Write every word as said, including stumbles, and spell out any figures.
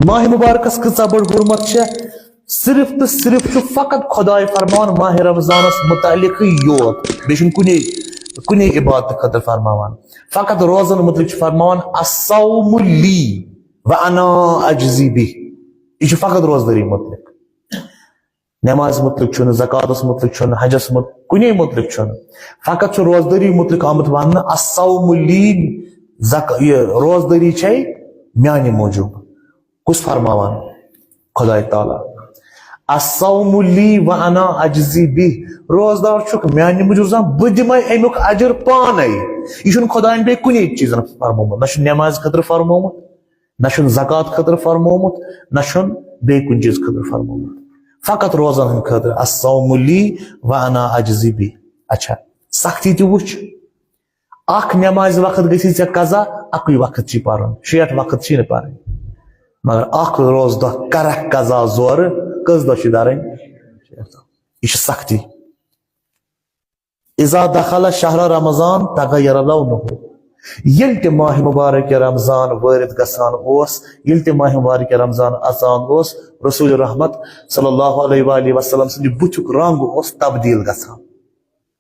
ماہِ مبارکس کۭژاہ بٔڑ حرمت چھےٚ؟ صرف تہٕ صرف چھُ فقط خداے فرماوان ماہِ رمضانس متعلقٕے یوت، بیٚیہِ چھُنہٕ کُنے کُنے عبادت خٲطرٕ فرماوان۔ فقط روزن متعلق چھُ فرماوان، "الصوم لی وانا اجزی بہ"۔ یہِ چھُ فقط روزدٲری متعلق۔ نماز متعلق چھُنہٕ، زکاتس متعلق چھُنہٕ، حجس متعلق، کُنے متعلق چھُنہٕ۔ فقط چھُ روزدٲری متعلق آمُت وننہٕ، "الصوم لی"، زک-، یہِ روزدٲری چھے میانہِ موٗجوٗب۔ کُس فرماوان؟ خداے تعالیٰ۔ "الصوم لی وانا اجزی بہ"، روزدار چھُکھ میانہِ موٗجوٗب روزان، بہٕ دِمے امیُک اجر پانے۔ یہِ چھُنہٕ خداین بیٚیہِ کُنے چیٖزن فرمومُت، نہ چھُ نماز خٲطرٕ فرمومُت، نہ چھُنہٕ زکات خٲطرٕ فرمومُت، نہ چھُنہٕ بیٚیہِ کُنہِ چیٖز خٲطرٕ فرمومُت۔ فقط روزن ہٕنٛدِ خٲطرٕ، "الصوم لی وانا اجزی بہ"۔ اچھا، سختی تہِ وٕچھ، اکھ نمازِ وقت گژھی ژےٚ قضا، اکُے وقت چھی پرُن، شیٹھ وقت چھی نہٕ پرٕنۍ۔ مگر اکھ روزٕ دۄہ کرکھ قضا زورٕ، کٔژ دۄہ چھی درٕنۍ؟ یہِ چھِ سختی۔ "اذا دخل شہر رمضان تغیر لونه"، ییٚلہِ تہِ ماہِ مبارک رمضان وٲرِد گژھان اوس، ییٚلہِ تہِ ماہِ مبارک رمضان اژان اوس، رسول رحمت صلی اللہ علیہ وآلہ وسلم سٕنٛدِ بُتھیُک رنگ اوس تبدیل گژھان۔